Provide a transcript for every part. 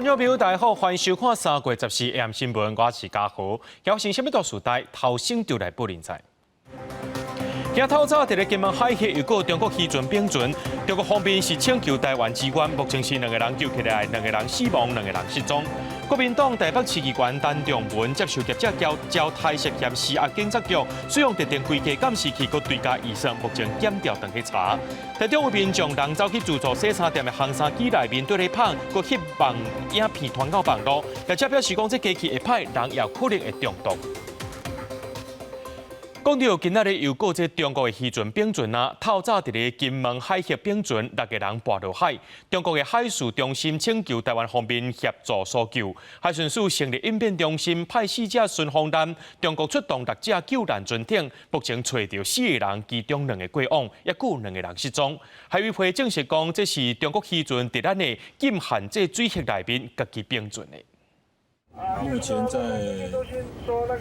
眾朋友，大家好，歡迎收看3月14 AM 新聞，我是嘉豪。發生啥物大事代，頭先就來報您知。今透早佇咧金門海域有個中國漁船反船，中國方面是請求台灣支援，目前是兩個人救起來，兩個人死亡，兩個人失蹤。國民黨台北市議員陳仲文接受記者交代涉嫌施壓警察局，使用特定規格監視器，閣追加預算，目前檢調轉去查。台中有民眾人走去自助洗衫店的烘衫機內面對咧捧，閣翕網影片傳到網路，業者表示講這機器會歹，人也可能會中毒。講到今仔日又閣這中國的漁船反船啊，透早佇咧金門海域反船，六個人跋落海。中國的海事中心請求台灣方面協助搜救，海巡署成立應變中心，派四隻巡防艦，中國出動六隻救難船艇，目前揣著四個人，其中兩个過往，猶閣有兩個人失蹤。海委會證實講，這是中國漁船佇咱的禁限制水域內面家己反船的。目前在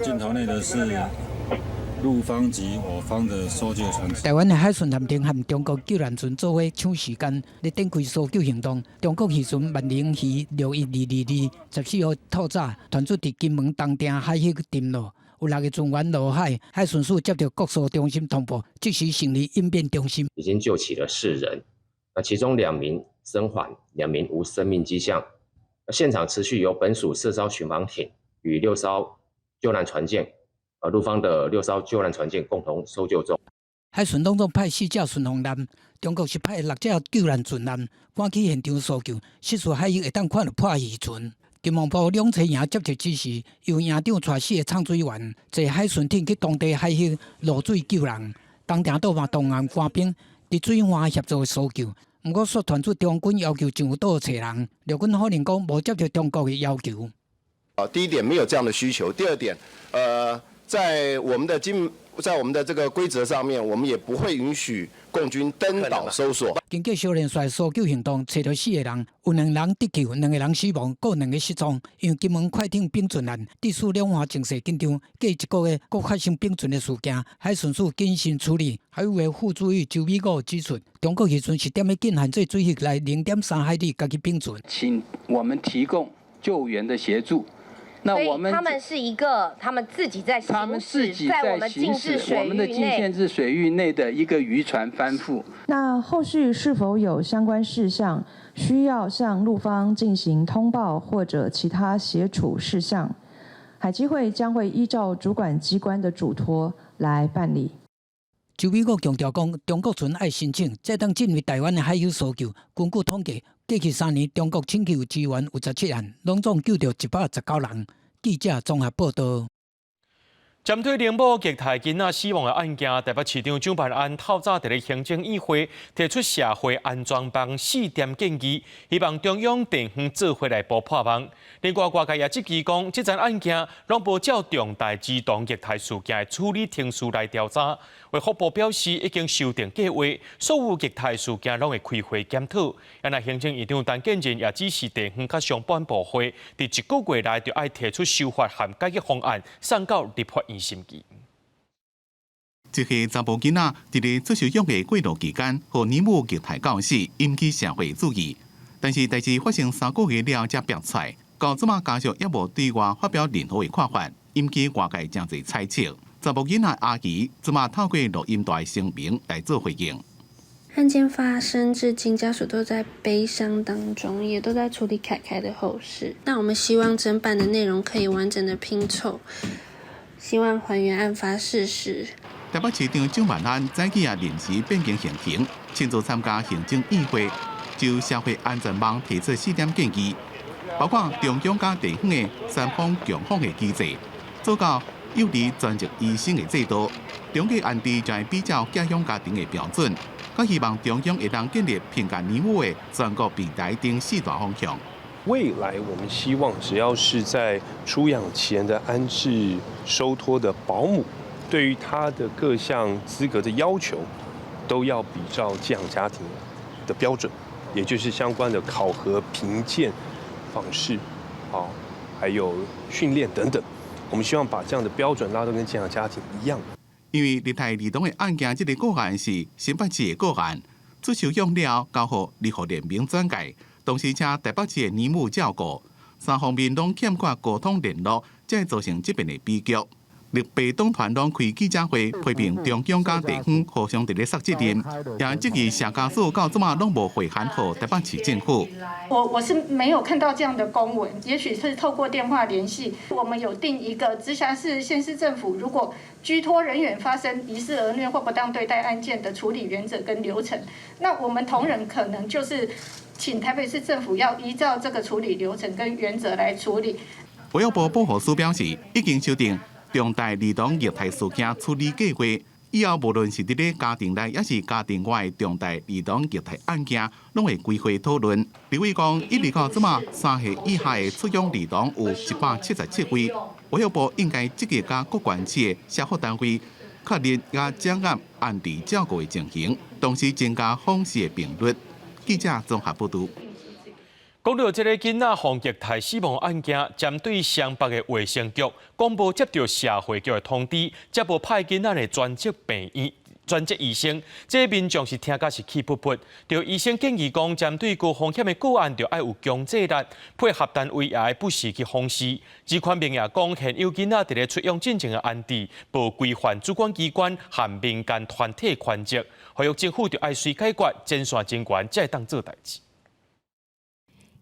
鏡頭內的是陸方及我方的搜救船隻。台灣的海巡艦艇和中國救難船做伙搶時間，咧展開搜救行動。中國漁船萬寧漁61222 14號透早傳出佇金門東碇海域沉落，有六個船員落海。海巡署接到國搜中心通報，即時成立應變中心。已經救起了四人，那其中兩名生還，兩名無生命跡象。現場持續由本署四艘巡防艇與六艘救難船艦，陸方的六艘救難船艦共同搜救中。海巡攏總派四隻巡防艦，中國是派六隻救難船艦趕去現場搜救。失事海域會當看著破漁船。金防部兩棲營接到指示，由營長帶四個泅水員坐海巡艇去當地海域落水救人。東碇島嘛動員官兵佇水岸協助搜救。毋過，煞傳出中軍要求上島揣人，陸軍否認講無接到中國的要求。啊，第一點沒有這樣的需求，第二點，在我們的這個規則上面，我們也不會允許共軍登島搜索。經過小連帥搜救行動，揣著四個人，有兩人得救，兩個人死亡，閣兩個失蹤。因為金門快艇反船案，致使兩岸情勢緊張，過一個月閣發生反船的事件，海巡署謹慎處理。海委會副主委周美武指出，中國漁船是踮咧禁限制水域內0.3海里，家己反船。請我們提供救援的協助。那我們他們是一個，他們自己在他們自己在我們禁制水域內，我們的禁限制水域內的一個漁船翻覆。那後續是否有相關事項需要向陸方進行通報或者其他協處事項，海基會將會依照主管機關的囑託來辦理。周美武強調講，中國船愛申請，才當進入台灣的海域搜救。根據統計，過去3年中國請求支援有17案，攏總救著119人。記者綜合報道。針對奶母虐待囡仔死亡的案件，台北市長蔣萬安透早佇咧行政院會提出社會安全網四點建議，希望中央地方做伙來補破網。另外，外界也質疑講，這樁案件攏無照重大兒童虐待事件的處理程序來調查。衛福部表示已經修訂計劃，所有虐待事件攏會開會檢討。啊，行政院長陳建仁也指示地方佮相關部會，佇一個月內就愛提出修法和改革方案，送到立法院審議。這個查某囡仔佇咧出收養的過路期間，予奶母虐待到死，引起社會注意。但是代誌發生3個月了，才爆出來，到這馬家屬猶無對外發表任何的看法，引起外界誠濟猜測。查某囡仔阿姨這馬透過錄音帶聲明來做回應。案件發生至今，家屬都在悲傷當中，也都在處理凱凱的後事。那我們希望偵辦的內容可以完整的拼湊，希望還原案發事實。台北市長蔣萬安早起也臨時變更行程，親自參加行政院會，就社會安全網提出四點建議，包括中央佮地方的三方共訪的機制，做到幼兒專職醫生的制度，中繼安置將會比照寄養家庭的標準，閣希望中央會當建立評價奶母的全國平台等四大方向。未來我們希望，只要是在出養前的安置收托的保姆，對於他的各項資格的要求，都要比照寄養家庭的標準，也就是相關的考核、評鑑、訪視，好，還有訓練等等。我們希望把這樣的標準拉到跟寄養家庭一樣。因為虐待兒童的案件，這個個案是新北市的個案，出收養了交予立法聯名轉介，同時請台北市的奶母照顧。三方面攏欠缺溝通聯絡，才會造成這遍的悲劇。綠白黨團攏開記者會批評中央佮地方互相佇咧捒責任，也質疑社家署到這馬攏無回函予台北市政府。我是沒有看到這樣的公文，也許是透過電話聯繫。我們有定一個直轄市、縣市政府，如果居託人員發生疑似兒虐或不當對待案件的處理原則跟流程，那我們同仁可能就是請台北市政府要依照這個處理流程跟原則來處理。衛育部保護司表示，已經修訂重大兒童虐待事件處理計劃，以後無論是佇咧家庭內，抑是家庭外的重大兒童虐待案件，攏會規劃討論。立委講，一直到這馬3歲以下的出養兒童有177位，衛育部應該積極佮各縣市的社福單位確認佮掌握安置照顧的情形，同時增加訪視的頻率。記者綜合報導。講到這个囡仔予虐待死亡案件，針對雙北的衛生局講無接著社會局的通知，才無派囡仔的專職病院、專職醫生，這民眾是聽甲是氣噗噗。著醫生建議講，針對高風險的個案，著愛有強制力，配合單位也愛不時去訪視。徐寬明也講，現有囡仔佇咧出養進前的安置，無規範主管機關和民間團體權責，呼籲政府著愛隨解決，前線人員才會當做代誌。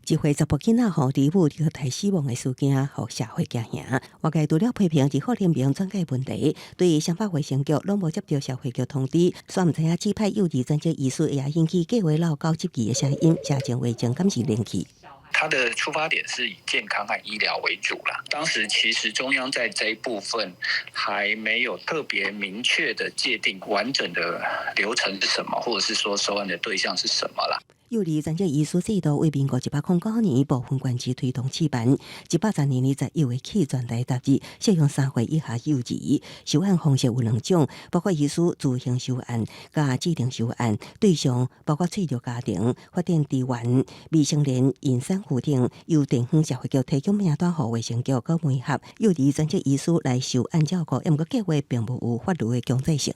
一歲查埔囡仔予兒母虐待死亡的事件，予社會驚嚇。外界除了批評醫護聯盟轉介問題，對雙北衛生局攏無接著社會局通知，煞毋知影指派幼兒專職醫師，也引起計劃鬧交質疑的聲音，社情衛生敢是連去。他的出發點是以健康和醫療為主啦。當時其實中央在這一部分還沒有特別明確的界定完整的流程是什麼，或者是說收案的對象是什麼啦。幼兒專職醫師制度為民國109年部分縣市推動試辦，110年10月起全台納入適用3歲以下幼兒。收案方式有兩種，包括醫師自行收案、佮指定收案，對象包括脆弱家庭、法定支援、未成年孕產婦等，由地方社會局提供名單予衛生局閣媒合幼兒專職醫師來收案照顧，毋過計劃並無有法律的強制性。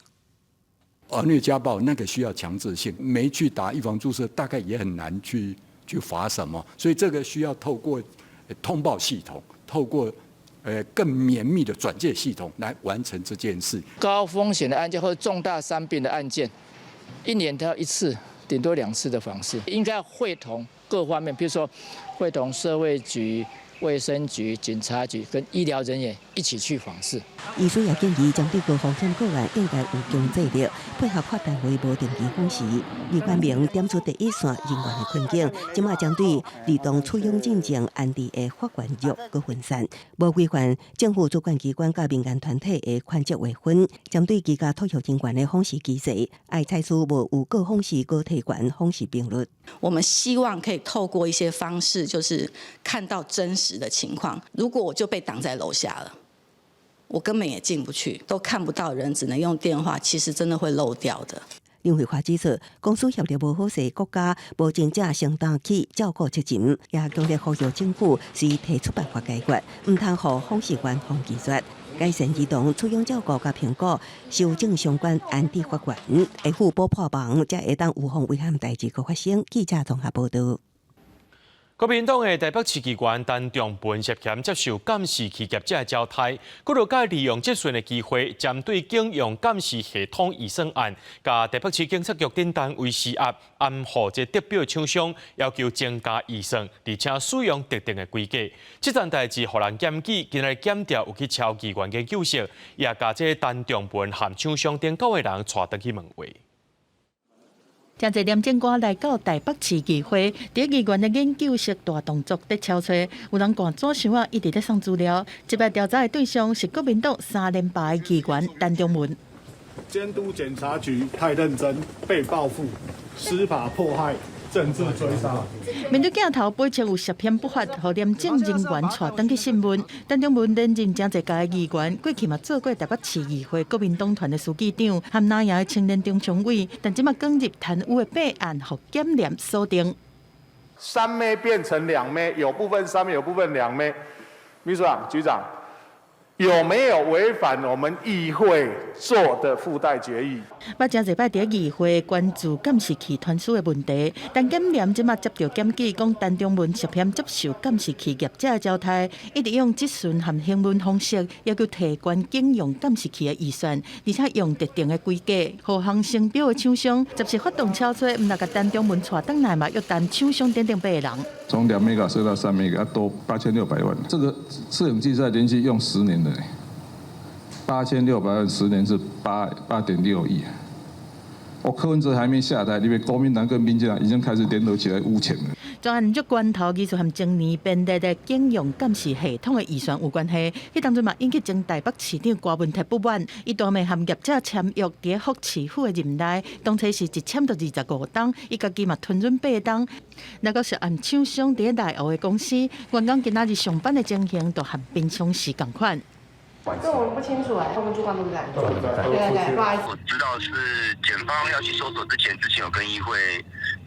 兒虐家暴那個需要強制性，沒去打預防注射，大概也很難去罰什麼，所以這個需要透過通報系統，透過更綿密的轉介系統來完成這件事。高風險的案件或者重大傷病的案件，一年都要一次，頂多兩次的訪視，應該要會同各方面，比如說會同社會局、衛生局、警察局跟醫療人員一起去訪視。醫師也建議，針對高風險個案，應該有強制力，配合跨單位無定期訪視。李冠明點出第一線人員的困境，這馬針對兒童出養進前安置的法援力閣分散，無規範政府主管機關佮民間團體的權責劃分，針對居家托育人員的訪視機制，愛採取無有過訪視閣提懸訪視頻率。我們希望可以透過一些方式，就是看到真實的情況。如果我就被擋在樓下了，我根本也進不去，都看不到人，只能用電話，其實真的會漏掉的。林慧華指出，公私協力無好勢，國家無真正承擔起照顧責任，也強烈呼籲政府須提出辦法解決，毋通予訪視員予拒絕，改善兒童出養照顧佮評估，修正相關安置法源，會付補破網，才會當預防危險代誌閣發生。記者綜合報導。國民黨的台北市議員陳仲文涉嫌接受監視器業者的交代，閣落蓋利用質詢的機會，針對警用監視系統移算案，共台北市警察局等單位施壓，暗予這得標廠商要求增加預算，而且使用特定的規格。這樁代誌予人檢舉，今日檢調有去抄議員研究室，也共這陳仲文和廠商等九個人帶轉去問話。誠濟廉政官來到台北市議會，佇議員的研究室大動作佇抄冊，有人趕紙箱仔一直咧送資料。這擺調查的對象是國民黨三連敗的議員陳仲文。監督檢查局太認真，被報復，司法迫害，政治追殺。面對鏡頭，背前有涉嫌不法，予廉政人員帶轉去訊問。陳仲文連任誠濟屆議員，過去嘛做過台北市議會國民黨團的書記長，和南營的青年中常委，但這馬捲入貪污的弊案，予檢廉鎖定。3M 變成2M，有部分3M，有部分2M。秘書長、局長，有沒有違反我們議會做的附帶決議？捌誠濟擺佇議會關注監視器傳輸的問題，陳檢廉這馬接著檢舉，講陳仲文涉嫌接受監視器業者的交代，一直用質詢和詢問方式要求提懸警用監視器的預算，而且用特定的規格，予航聲錶的廠商十四發動超催，毋但共陳仲文帶轉來嘛，約談廠商等等八個人。從2 mega 設到3 mega，要多8600萬。這個攝影機在連續用10年的，8600萬10年是8.6億。我柯文哲還沒下台，你們國民黨跟民進黨已經開始聯合起來汙錢了。專案足關頭技術和前年編列的警用監視系統的預算有關係，彼當陣嘛引起前台北市長柯文哲不滿，伊當面和業者簽約，佇福市府的任內，當初是一簽就25冬，伊家己嘛吞忍8冬。那閣涉案廠商佇內湖的公司，員工今仔日上班的情形，就和平常時仝款。這我們不清楚哎，我們主管都不在。對對對，不好意思。我知道是檢方要去搜索之前，之前有跟議會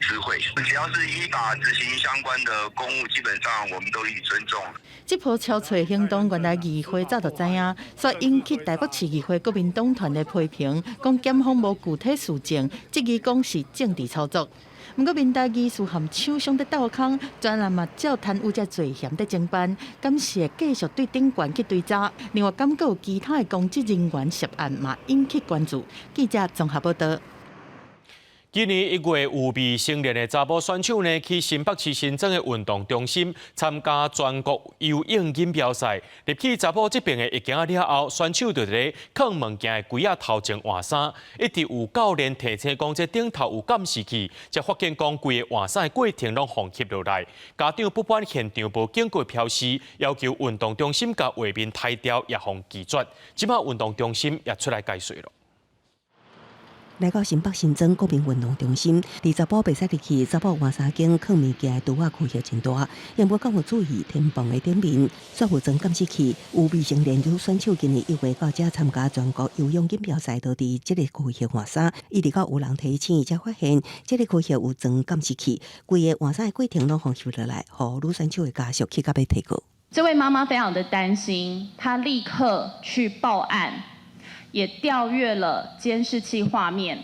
知會，只要是依法執行相關的公務，基本上我們都予以尊重。這波超催行動，原來議會早就知影，所以引起台北市議會國民黨團的批評，講檢方無具體事證，質疑講是政治操作。毋過，民代議士和廠商佇鬥空，專案嘛照貪污這罪嫌佇偵辦，敢是會繼續對頂懸去追查。另外，敢閣有其他的公職人員涉案嘛，引起關注。記者綜合報道。今年1月，有未成年的查埔選手呢，去新北市新莊的運動中心參加全國游泳錦標賽。入去查埔這邊的一間了後，選手就佇咧囥物件的櫃仔頭前換衫，一直有教練提醒講，這頂頭有監視器，才發現講規个換衫的過程攏予翕落來。家長不滿現場無警告標示，要求運動中心共畫面刣掉，也予拒絕。這馬運動中心也出來解釋囉。來到新北新莊國民運動中心，佇查埔袂使入去，查埔換衫間囥物件的櫥仔區域真大，也無敢有注意天棚的頂面，煞有裝監視器。有未成年女選手今年1月到遮參加全國游泳錦標賽，都佇這个區域換衫，一直到有人提醒，才發現這个區域有裝監視器，規个換衫的過程攏予翕落來，予女選手的家屬去到尾提告。這位媽媽非常的擔心，她立刻去報案。也調閱了監視器畫面，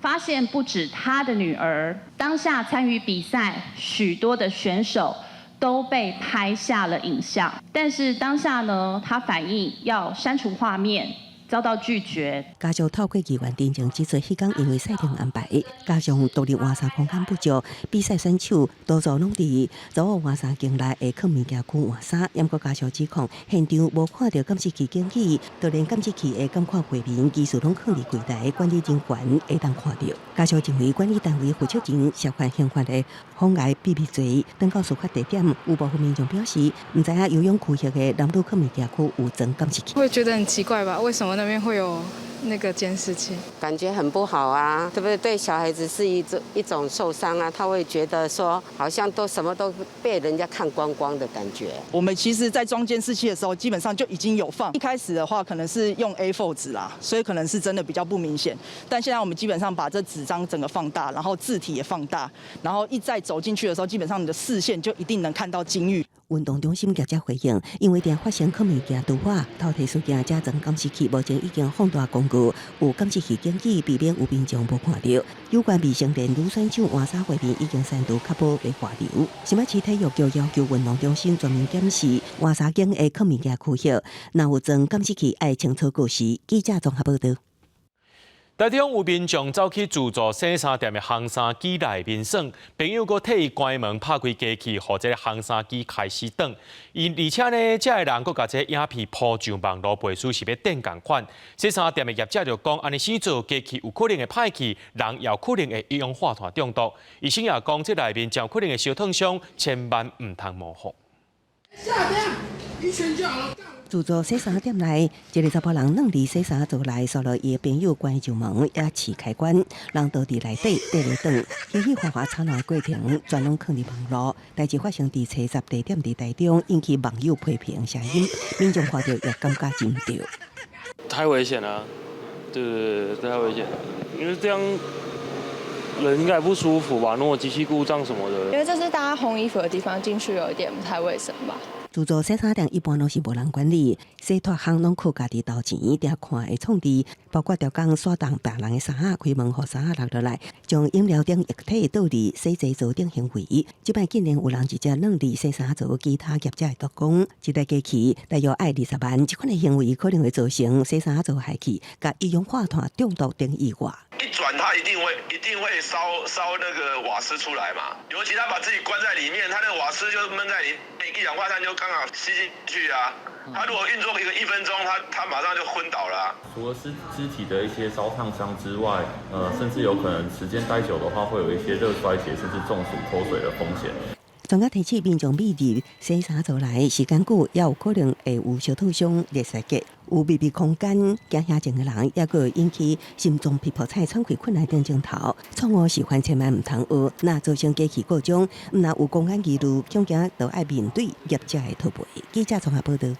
發現不止她的女兒，當下參與比賽許多的選手都被拍下了影像，但是當下呢，她反映要刪除畫面，遭到拒絕。家屬透過議員陳情指出，彼工因為賽程安排，加上獨立換衫空間不足，比賽選手多數攏佇查某換衫間內會囥物件區換衫。毋過家屬指控現場無看著監視器警語，就連監視器的監看畫面，其實攏囥佇櫃台，管理人員會當看著。家屬認為管理單位負責人涉犯刑法的妨礙秘密罪。轉到事發地點，有部分民眾表示，毋知影游泳區域的男女囥物件區有裝監視器。會覺得很奇怪吧？為什麼那邊會有那個監視器？感覺很不好啊，對不對？對小孩子是一種受傷啊，他會覺得說，好像都什麼都被人家看光光的感覺。我們其實，在裝監視器的時候，基本上就已經有放。一開始的話，可能是用 A4 紙啦，所以可能是真的比較不明顯。但現在我們基本上把這紙張整個放大，然後字體也放大，然後一再走進去的時候，基本上你的視線就一定能看到金玉。運動中心業者回應，因為佇發生囥物件櫥仔偷提事件，才裝監視器，目前已經放大公告，有監視器警語，避免有民眾無看著。有關未成年女選手換衫畫面已經刪除，確保袂外流。新北市體育局要求運動中心全面檢視換衫間的囥物件區域，若有裝監視器，愛清楚告示。記者綜合報導。台中有民眾走去自助洗衫店的烘衫機內面耍，朋友閣替伊關門拍開機器，予這个烘衫機開始轉。伊而且呢，這个人閣共這影片 po 上網路，背書是欲電仝款。洗衫店的業者就講，按呢死做機器有可能會歹去，人也有可能會一氧化碳中毒。醫生也講，這內面真有可能會燒燙傷，千萬毋通模仿。一拳就好了。自助洗衫店內，一个查埔人軟佇洗衫槽內，煞予伊的朋友關上門，也試開關，人倒佇內底綴咧轉，嘻嘻哈哈吵鬧的過程，全攏囥佇網路。代誌發生佇初十地點佇台中，引起網友批評聲音，民眾看著也感覺真毋著。太危險了，對對對，太危險，因為這樣人應該不舒服吧？如果機器故障什麼的。因為這是大家烘衣服的地方，進去有一點不太衛生吧。自助洗衫店一般攏是無人管理，洗脫項攏靠家己投錢，定看會創治，包括逐工刷動別人的衫仔，開門予衫仔落落來，將飲料頂液體倒佇洗衣槽頂行為。這擺竟然有人直接放佇洗衫槽，其他業者會督講，這台機器大約愛20萬，這款的行為可能會造成洗衫槽害氣，佮一氧化碳中毒等意外。一轉，它一定會燒那個瓦斯出來嘛。尤其他把自己關在裡面，他那個瓦斯就悶在裡面，一氧化碳就剛好吸進去啊。他如果運作一個1分鐘，他馬上就昏倒了。除了肢體的一些燒燙傷之外，甚至有可能時間待久的話，會有一些熱衰竭，甚至中暑脫水的風險。專家提醒民眾密入洗衫槽內時間久，也有可能會有燒燙傷、熱衰竭。有密閉空間驚嚇症的人，也會引起心臟皮膚菜喘氣困難等症頭。錯誤示範千萬毋通學，若造成機器故障，毋若有公安疑慮，恐驚都愛面對業者的討賠。記者綜合報道。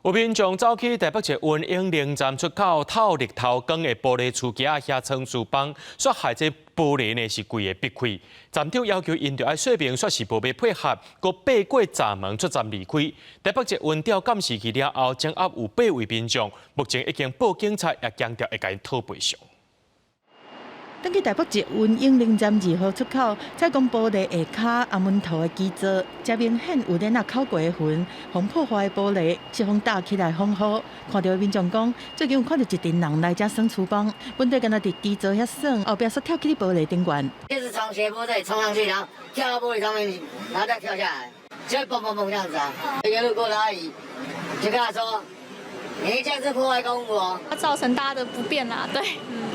有民眾走去台北捷運永寧站出口透日頭光的玻璃櫥架遐倉鼠房，煞害這玻璃呢是規个爿開。站長要求𪜶著愛說明，煞是無欲配合，閣爬過閘門出站離開。台北捷運調監視器了後，掌握有八位民眾，目前已經報警察，也強調會共𪜶討賠償。轉去台北捷運永寧站2號出口，採光玻璃下跤阿門頭的基座，遮明顯有鏈仔抾過的痕，予破壞的玻璃是予搭起來風雨。看著民眾講，最近有看著一陣人來遮耍廚房，本底敢若佇基座遐耍，後壁煞跳去玻璃頂懸。就是從斜坡這裡衝上去，然後跳到玻璃上面，然後再跳下來，就會嘣嘣嘣這樣子啊。一個路過的阿姨就跟他說：你這樣是破壞公物哦，造成大家的不便啦，對，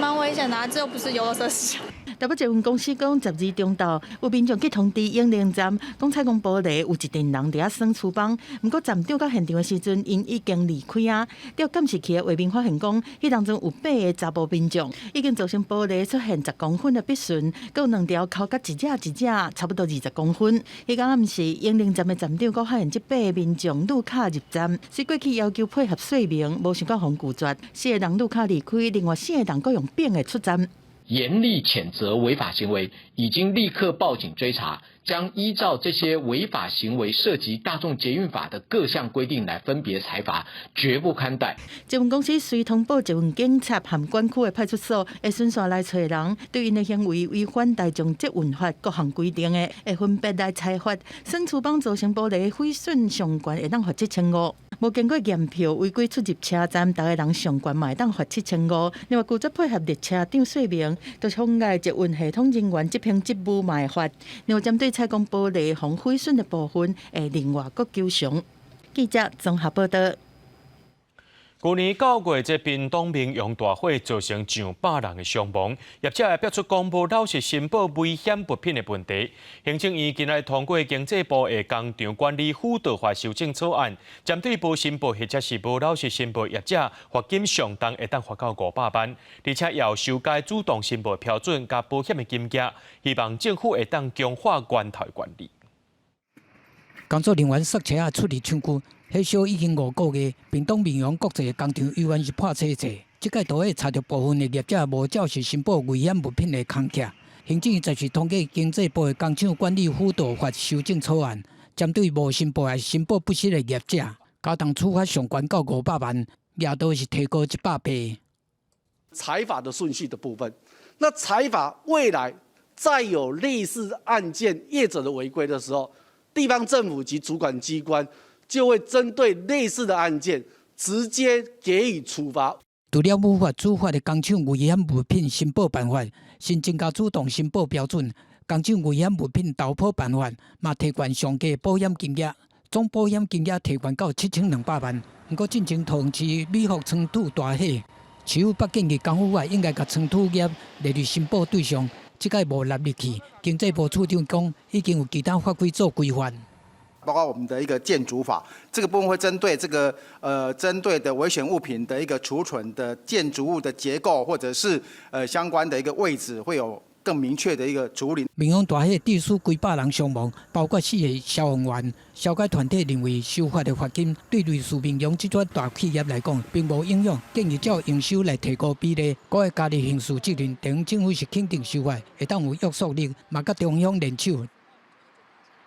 蠻危險的啊，這又不是遊樂設施。台北捷運公司講，12中晝有民眾去通知永寧站，講採光玻璃有一陣人佇遐耍廚房。毋過站長到現場的時陣，𪜶已經離開啊。調監視器的畫面發現，講彼當中有八个查埔民眾，已經造成玻璃出現10公分的爿痕，閣有兩條抾甲一隻一隻，差不多20公分。彼工暗時，永寧站的站長閣發現這八个民眾路卡入站，隨過去要求配合說明，無想到予拒絕。四个人路卡離開，另外四个人閣用反的出站。嚴厲譴責違法行為，已經立刻報警追查，將依照這些違法行為涉及大眾捷運法的各項規定來分別裁罰，絕不寬待。捷運公司隨通報捷運警察和管區的派出所，會循線來揣人，對𪜶的行為違反大眾捷運法各項規定的，會分別來裁罰。耍廚房造成玻璃毀損上懸會當罰7500。無經過驗票違規出入車站，逐个人上懸嘛會當罰7500。另外，拒絕配合列車長說明，就是妨礙捷運系統人員執行職務嘛會罰。另外，針對採光玻璃予毀損的部分，會另外閣求償。記者綜合報道。舊年9月，這屏東明陽大火造成上百人的傷亡，業者也爆出講無老實申報危險物品的問題。行政院近來通過經濟部的工廠管理輔導法修正草案，針對無申報或者是無老實申報業者，罰金上重會當罰到500萬，而且也有修改主動申報標準佮保險的金額，希望政府會當強化源頭管理。工作人員塞車仔出入廠區，火燒已經5個月，屏東明陽國際工廠猶原是破冊冊。這擺大火查著部分的業者無照實申報危險物品的空隙。行政院十四通過經濟部的工廠管理輔導法修正草案，針對無申報抑是申報不實的業者，加重處罰上懸到500萬，額度是提高100倍。裁罰的順序的部分，那裁罰未來再有類似案件業者的違規的時候，地方政府及主管機關就會針對類似的案件直接給予處罰。除了無法處罰的工廠危險物品申報辦法，新增加主動申報標準，工廠危險物品投保辦法，嘛提懸上低保險金額，總保險金額提懸到7200萬。毋過進前桃園市美福倉儲大火，市府捌建議港府啊應該共倉儲業列入申報對象，這擺無納入去。經濟部次長講，已經有其他法規做規範。包括我們的一個建築法，這個部分會針對這個針對的危險物品的一個儲存的建築物的結構，或者是相關的一個位置，會有更明確的一個處理。明陽大火致使幾百人傷亡，包括四个消防員。消解團體認為，修法的罰金對類似明陽這種大企業來講並無影響，建議照營收來提高比例，閣會加入刑事責任。地方政府是肯定修法，會當有約束力，嘛佮中央聯手。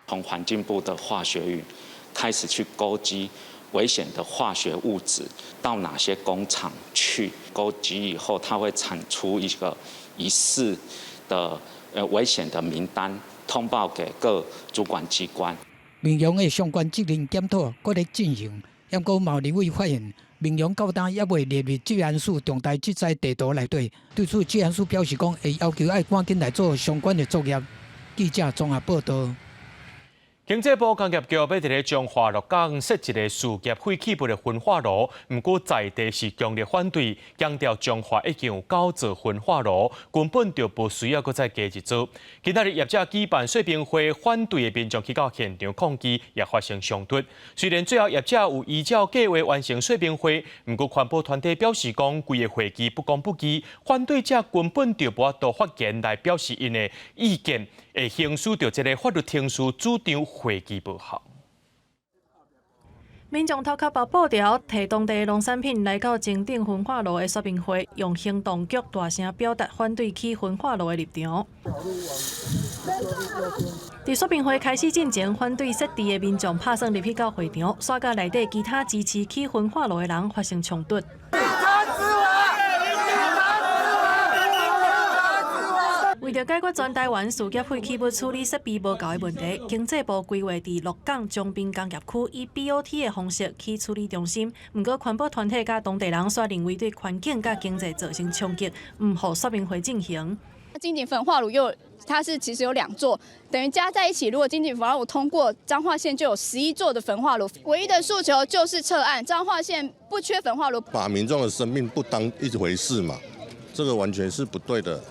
從環境部的化學運開始去勾稽危險的化學物質到哪些工廠去勾稽以後，它會產出一個疑似的危險的名單，通報給各主管機關。民雄的相關責任檢討閣咧進行，毋過嘛有立委發現，民雄到今猶未列入職安署重大職災地圖內底。對此，職安署表示講，會要求愛趕緊來做相關的作業。記者綜合報道。經濟部工業局欲佇咧彰化鹿港設一个事業廢棄物的焚化爐，毋過在地是強烈反對，強調彰化已經有九座焚化爐，根本就無需要閣再加一座。今仔日業者舉辦說明會，反對的民眾去到現場抗議，也發生衝突。雖然最後業者有依照計劃完成說明會，毋過環保團體表示講，規个會議不公不義，反對者根本就無法度發言來表示𪜶的意見，會行使著這个法律程序主張會議無效。民眾頭殼縛布條，提當地農產品來到前鎮焚化爐的說明會，用行動劇大聲表達反對起焚化爐的立場。佇說明會開始進前，反對設置的民眾拍算入去到會場，煞佮內底其他支持起焚化爐的人發生衝突。為著解決全台灣事業廢棄物處理設備無夠的問題，經濟部規劃佇鹿港長濱工業區以 BOT 的方式起處理中心。毋過環保團體佮當地人煞認為對環境佮經濟造成衝擊，毋予說明會進行。金井焚化爐又它是其實有兩座，等於加在一起，如果金井焚化爐通過，彰化縣就有11座的焚化爐。唯一的訴求就是撤案，彰化縣不缺焚化爐。把民眾的生命不當一回事嘛，這個完全是不對的。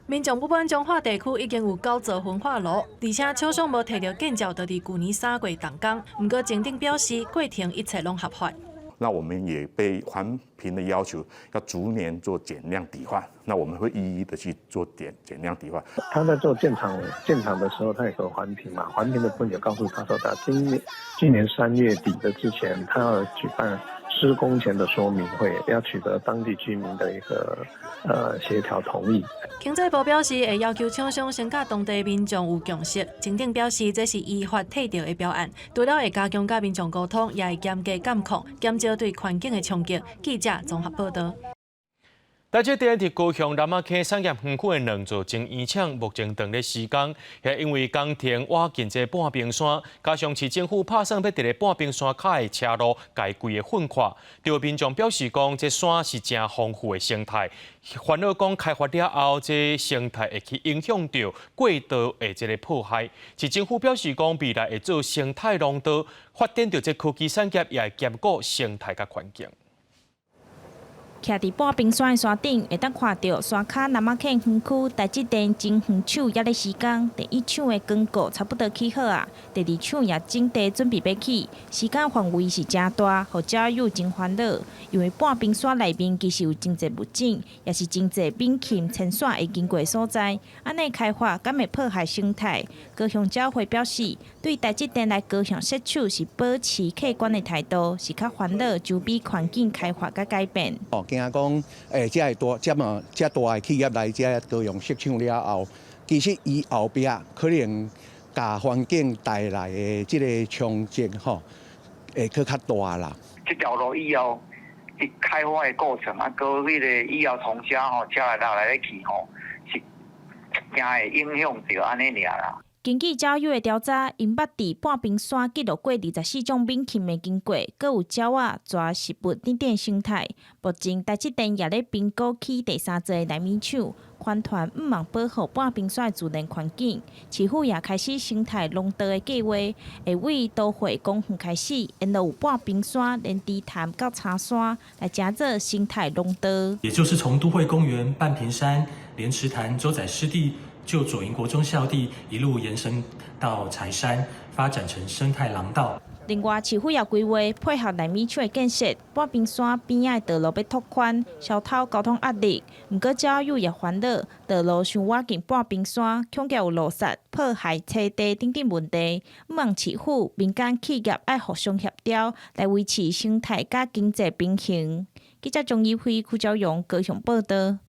民眾不滿彰化地區已經有九座焚化爐，而且廠商無提著建照，就佇舊年3月動工。毋過前鎮表示，過程一切攏合法。那我們也被環評的要求，要逐年做減量抵換。那我們會一一的去做減量抵換。他在做建廠的時候，他有個環評嘛，環評的部分就告訴他說，他今年3月底的之前，他要舉辦施工前的說明會，要取得當地居民的一個協調同意。經濟部表示會要求廠商先佮當地民眾有共識。前鎮表示這是依法提著的標案，除了會加強佮民眾溝通，也會嚴格監控，減少對環境的衝擊。記者綜合報道。台積電佇高雄南仔坑產業園區的兩座晶圓廠，目前正咧施工，係因為工程挖近這半冰山，加上市政府拍算欲佇咧半冰山跤的車路共規个粉墾，著民眾表示講，這山是誠豐富的生態，煩惱講開發了後，這生態會去影響著過度的這个破壞。市政府表示講，未來會做生態廊道，發展著這科技產業，也會兼顧生態佮環境。徛佇半冰山的山頂，會當看著山跤南仔坑園區台積電晶圓廠猶咧施工，第一廠的鋼構差不多起好矣，第二廠也整地準備欲起，施工範圍是誠大，予鳥友真煩惱。因為半冰山內面其實有真濟物種，也是真濟猛禽遷徙會經過的所在。按呢開發，敢會破壞生態？高雄鳥會表示，對台積電來高雄設廠是保持客觀的態度，是較煩惱周邊環境開發佮改變。哦，驚講，遮會大，遮麼遮大的企業來遮高雄設廠了後，其實伊後壁可能共環境帶來的這个衝擊吼，會閣較大啦。這條路以後，佇開發的過程啊，閣彼个以後從遮吼車來來來去吼，是驚會影響著按呢爾啦。根據鳥友的調查，𪜶捌佇半冰山記錄過24種猛禽的經過，閣有鳥仔、蛇、植物等等生態。目前台積電也咧評估起第三座的奈米廠，宣傳毋茫保護半冰山的自然環境。市府也開始生態廊道的計劃，會為都會公園開始，沿路有半冰山、蓮池潭到柴山，來成做生態廊道。也就是從都會公園、半屏山、蓮池潭、洲仔濕地。舊左營國中校地一路延伸到柴山，發展成生態廊道。另外，市府也規劃配合奈米廠的建設，半冰山邊仔的道路欲拓寬，消除交通壓力。毋過，鳥友也煩惱，道路傷倚近半冰山，恐驚有路殺、破壞棲地等等問題。毋茫市府、民間企業愛互相協調，來維持生態佮經濟平衡。記者鍾怡輝、邱昭勇高雄報道。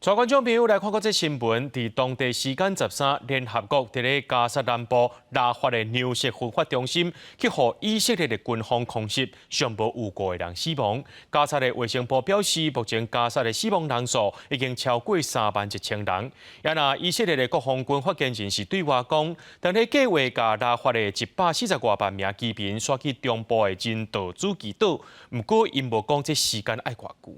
帶觀眾朋友來看過這新聞，佇當地時間13，聯合國佇咧加薩南部拉法的糧食分發中心，去予以色列的軍方空襲，上無有五個人死亡。加薩的衛生部表示，目前加薩的死亡人數已經超過3萬1千人。也若以色列的國防軍發言人是對外講，當咧計劃共拉法的140外萬名居民徙去中部的人道主義島，毋過𪜶無講這時間愛偌久。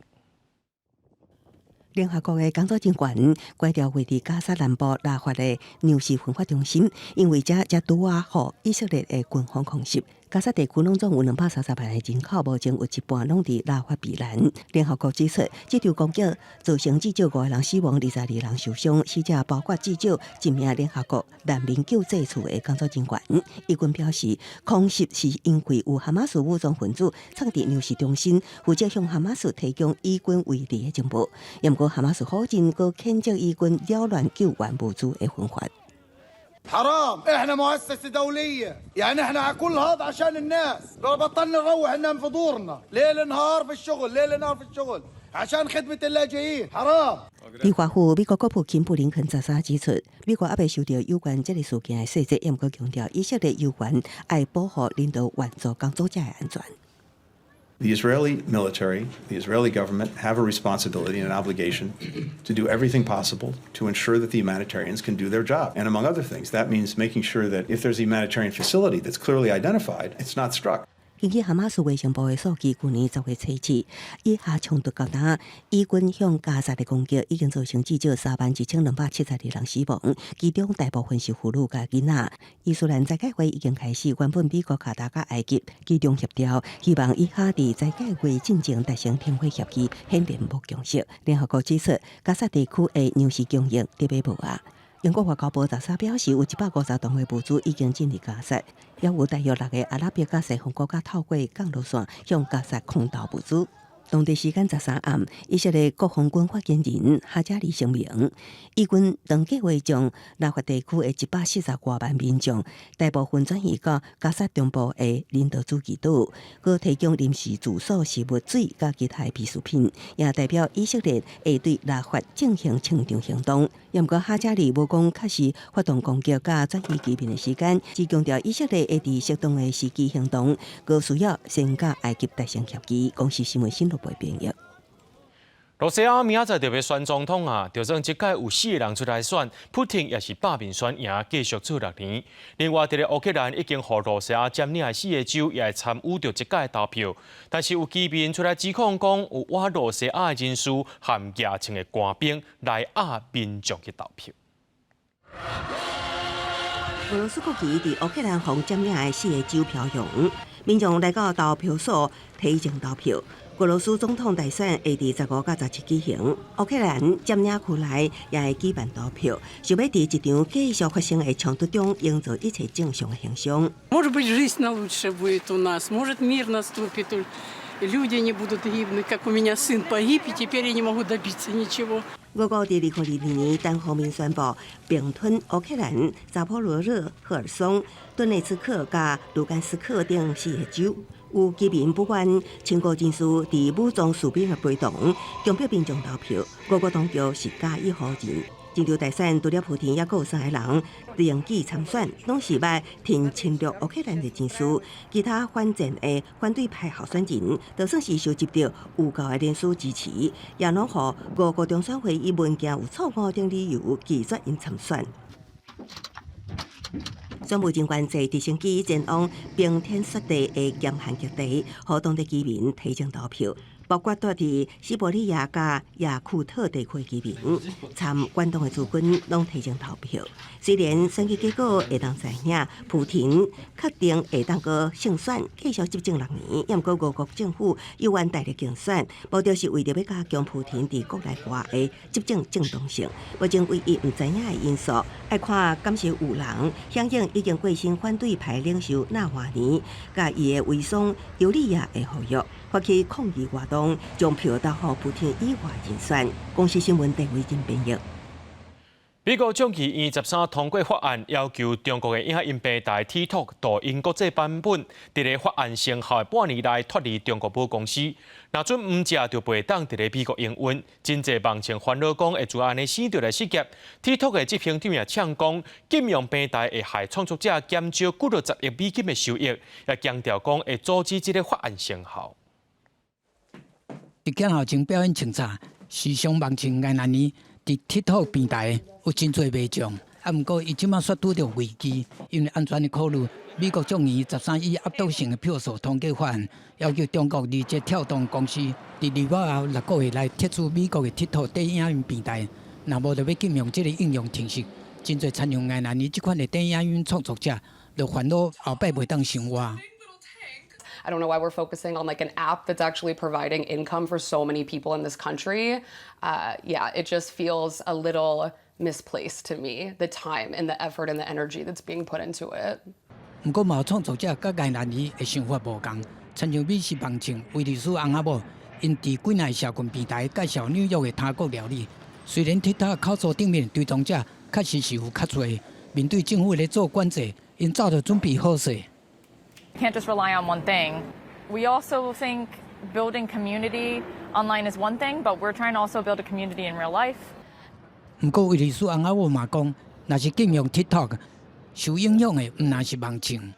聯合國的工作人員關掉位佇加薩南部拉法的糧食分發中心，因為這才拄仔予以色列的軍方空襲。加薩地區攏總有230萬的人口，目前有一半攏佇拉法避難。聯合國指出，這場攻擊造成至少五個人死亡，22人受傷，死者包括至少一名聯合國難民救濟處的工作人員。以軍表示，空襲是因為有哈馬斯武裝分子藏佇糧食中心，負責向哈馬斯提供以軍圍地的情報。毋過哈馬斯否認，閣譴責以軍擾亂救援物資的分發。 حرام احنا مؤسسة دولية يعني احنا على كل هذا عشان الناس بطلنا نروح ننام في دورنا ليل نهار في الشغل ليل نهار في الشغل عشان خدمة اللاجئين حرام。佇華府，美國國務卿布林肯13指出，美國猶未收到有關這个事件的細節，毋過強調以色列有權愛保護人道援助工作者的安全。 The Israeli military, the Israeli government have a responsibility and an obligation to do everything possible to ensure that the humanitarians can do their job. And among other things, that means making sure that if there's a humanitarian facility that's clearly identified, it's not struck. 根據哈馬斯衛生部的數據，去年10月初四，以哈衝突到今，以軍向加薩的攻擊已經造成至少31,272人死亡，其中大部分是婦女佮囡仔。伊斯蘭齋戒月已經開始，原本美國、卡達佮埃及機動協調，希望以哈佇齋戒月進前達成停火協議，顯然無共識。聯合國指出，加薩地區的糧食供應特別無啊。英國外交部13表示，有150噸的物資已經進入加薩，也有大約六个阿拉伯佮西方國家透過降落傘向加薩空投物資。當地時間13暗，以色列國防軍發言人哈加里聲明，以軍正計劃將拉法地區的140外萬民眾，大部分轉移到加薩中部的人道主義島，閣提供臨時住所、食物、水佮其他的必需品，也代表以色列會對拉法進行清場行動。毋過哈加里無講確實發動攻擊佮轉移居民的時間，只強調以色列會佇適當的時機行動，閣需要先佮埃及達成協議。公視新聞新羅編譯。羅西亞明仔載就欲選總統啊，就算這屆有四个人出來選，普丁也是罷免選贏，繼續做6年。另外，佇咧烏克蘭已經予羅西亞佔領的四个州也會參與著這屆投票，但是有居民出來指控講，有倚羅西亞的人士和牙穿的官兵來壓民眾去投票。俄羅斯國旗佇烏克蘭予佔領的四个州飄揚，民眾來到投票所提前投票。俄羅斯總統大選會佇15佮17舉行，烏克蘭佔領區內也會舉辦投票，想欲佇這場繼續發生的衝突中營造一切正常的形象。 Может быть, жизнь лучше будет у нас, может, мир наступит, люди не будут гибнуть, как у меня сын погиб, и теперь я не могу добиться ничего. 俄國佇2022年單方面宣布併吞烏克蘭、扎波羅熱、赫爾松、頓內茨克佮盧甘斯克等四個州。有居民不滿親俄人士佇武裝士兵的陪同，強迫民眾投票。俄國當局是加以否認。這場大選除了普丁，猶閣有三个人登記參選，攏是捌挺侵略烏克蘭的人士。其他反戰的反對派候選人，就算是收集著有夠的人數支持，也攏予俄國中選會以文件有錯誤等理由拒絕𪜶參選。選務人員坐直升機前往冰天雪地的嚴寒極地，予當地居民提前投票。包括住佇西伯利亞佮雅庫特地區的居民，參遠東的諸君攏提前投票。雖然選舉結果會當知影，普廷確定會當閣勝選，繼續執政6年。毋過俄國政府猶原大力競選，目的是為著欲加強普廷佇國內外的執政正當性。目前唯一毋知影的因素，愛看敢是有人響應已經過身反對派領袖納瓦尼，佮伊的遺孀尤利亞的呼籲，發起抗議活動，將票投予普廷以外人選。公視新聞鄭偉珍編譯。美國眾議院13通過法案，要求中國的影音平台 TikTok 抖音國際版本，佇咧法案生效的半年內脫離中國母公司。若準毋食就袂當佇咧美國營運。真濟網站煩惱講會做按呢死著來失業。TikTok 的執行長也嗆講，禁用平台會害創作者減少幾落十億美金的收益，也強調講會阻止這个法案生效。佇鏡頭前表演穿插，時尚網站愛蘭尼。佇 TikTok 平台有真濟賣將，啊，毋過伊這馬煞拄著危機，因為安全的考慮，美國眾議院13以壓倒性的票數通過法案，要求中國字節跳動公司佇2月後6個月內撤出美國的 TikTok 短影音平台，若無就欲禁用這个應用程式。真濟親像愛蘭尼這款的短影音創作者，就煩惱後擺袂當生活。 I don't know why we're focusing on like an app that's actually providing income for so many people in this country. Yeah, it just feels a little misplaced to me, the time and the effort and the energy that's being put into it. 毋過嘛有創作者佮愛蘭尼的想法無仝，親像美食網站威利斯翁仔某，𪜶佇幾若社群平台介紹紐約的他國料理。雖然 TikTok 口座頂面追蹤者確實是有較濟，面對政府咧做管制，𪜶早就準備好勢。 Can't just rely on one thing. We also think building community online is one thing, but we're trying to also build a community in real life. 毋過威利斯翁仔某嘛講，若是禁用 TikTok，受影響的毋但是網站，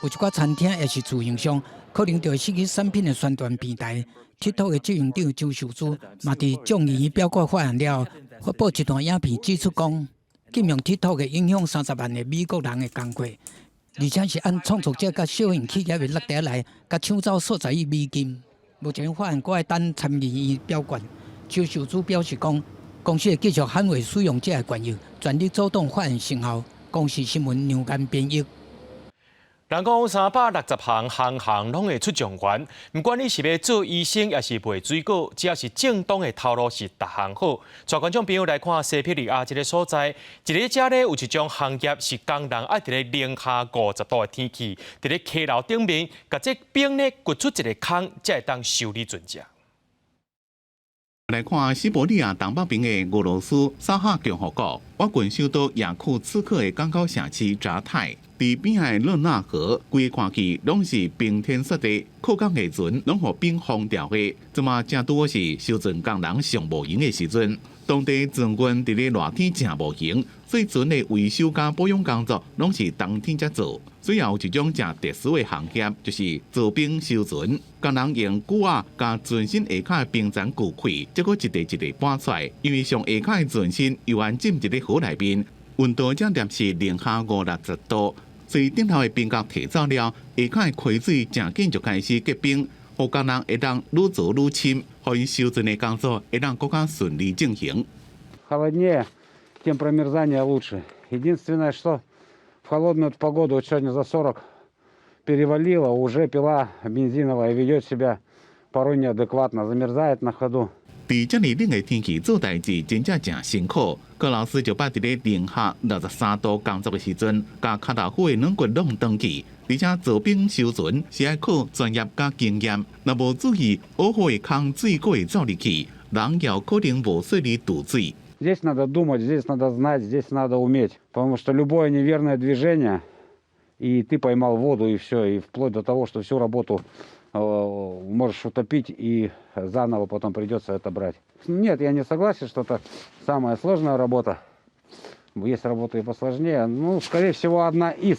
有一寡餐廳抑是自營商，可能就會失去產品的宣傳平台。TikTok 的執行長周受資嘛，佇眾議院表決法案了後，發布一段影片指出講，禁用 TikTok 會影響30萬个美國人的工作。而且是按創作者佮小型企業的落袋來，共搶走數十億美金。目前法案閣愛等參議院表決。周受資表示講，公司會繼續捍衛使用者的權益，全力阻擋法案生效。公視新聞梁間編譯。人講360行，行行攏會出狀元。毋管你是欲做醫生，抑是賣水果，只要是正當的頭路是逐項好。帶觀眾朋友來看西伯利亞這个所在，一咧遮咧有一種行業是工人愛佇咧零下50度的天氣，佇咧溪流頂面，共這冰咧掘出一个空，才會當修理船隻。來看西伯利亞東北邊的俄羅斯薩哈共和國，我郡首都雅庫茨克的港口城市札泰，佇邊仔的勒納河，規个看去攏是冰天雪地，靠港的船攏予冰封牢的。這馬正拄好是修船工人上無閒的時陣，當地船員佇咧熱天誠無閒，所以船的維修佮保養工作攏是冬天才做。所以有一種誠特殊的行業，就是鑿冰修船。工人用鋸仔共船身下跤的冰層鋸開，才閣一塊一塊搬出來。因為上下跤的船身猶原浸佇咧河內面，溫度才攝氏零下五六十度，所以頂頭的冰角提走了，下跤的溪水誠緊就開始結冰，予工人會當愈鑿愈深，予𪜶修船的工作會當閣較順利進行。 Холоднее, тем промерзание лучше. Единственное, что в холодную погоду, вот сегодня за 40 перевалило, уже пила бензиновая ведет себя порой неадекватно, замерзает на ходу. 佇遮爾冷的天氣做代誌，真正誠辛苦。郭老師就捌佇咧零下63度工作的時陣，共跤頭趺的軟骨弄斷去。而且鑿冰修船是愛靠專業佮經驗，若無注意，烏河的空水閣會走入去，人也有可能無細膩墜水。 Здесь надо думать, здесь надо знать, здесь надо уметь, потому что любое неверное движение, и ты поймал воду, и все, и вплоть до того, что всю работу можешь утопить, и заново потом придется это брать. Нет, я не согласен, что это самая сложная работа. Есть работы и посложнее. Ну, скорее всего, одна из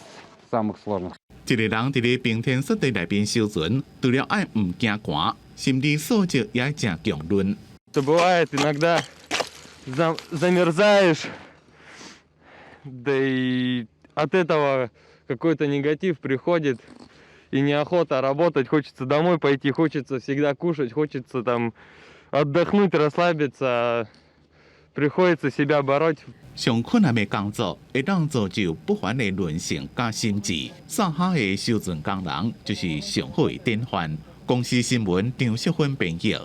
самых сложных. 一個人佇咧冰天雪地內面修船，除了愛毋驚寒，心理素質也愛誠強韌。 Бывает иногда замерзаешь, да и от этого какой-то негатив приходит, и неохота работать, хочется домой пойти, хочется всегда кушать, хочется там отдохнуть, расслабиться, приходится себя бороть. 上困難的工作，會當造就不凡的韌性佮心智。薩哈的修船工人就是上好的典範。公視新聞張淑芬編譯。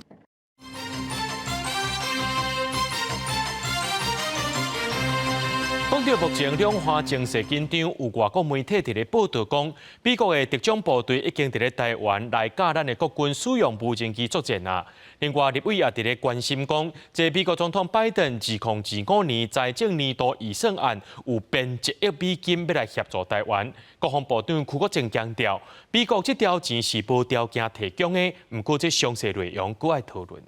講講到目前兩岸情勢緊張，有外國媒體佇咧報導講，美國的特種部隊已經佇咧台灣來教咱的國軍使用無人機作戰啊。另外，立委也佇咧關心講，這美國總統拜登2025年財政年度預算案有編1億美金欲來協助台灣。國防部長邱國正強調，美國這條錢是無條件提供的，毋過這詳細內容閣愛討論。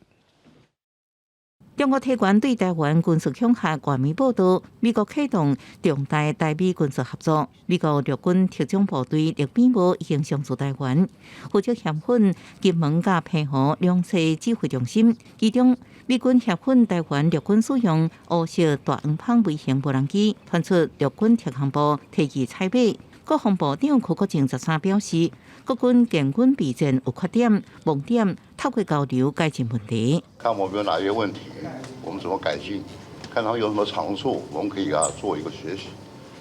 中國提懸對台灣軍事恐嚇，外媒報導，美國啟動重大台美軍事合作。美國陸軍特種部隊獵鷹號已經上駐台灣，負責協訓金門佮澎湖兩處指揮中心。其中，美軍協訓台灣陸軍使用烏色大黃蜂微型無人機，傳出陸軍特防部提議採買。國防部長邱國正13表示，國軍建軍備戰有缺點、盲點，透過交流改進問題。看我們有哪些問題，我們怎麼改進？看他們有什麼長處，我們可以給他做一個學習。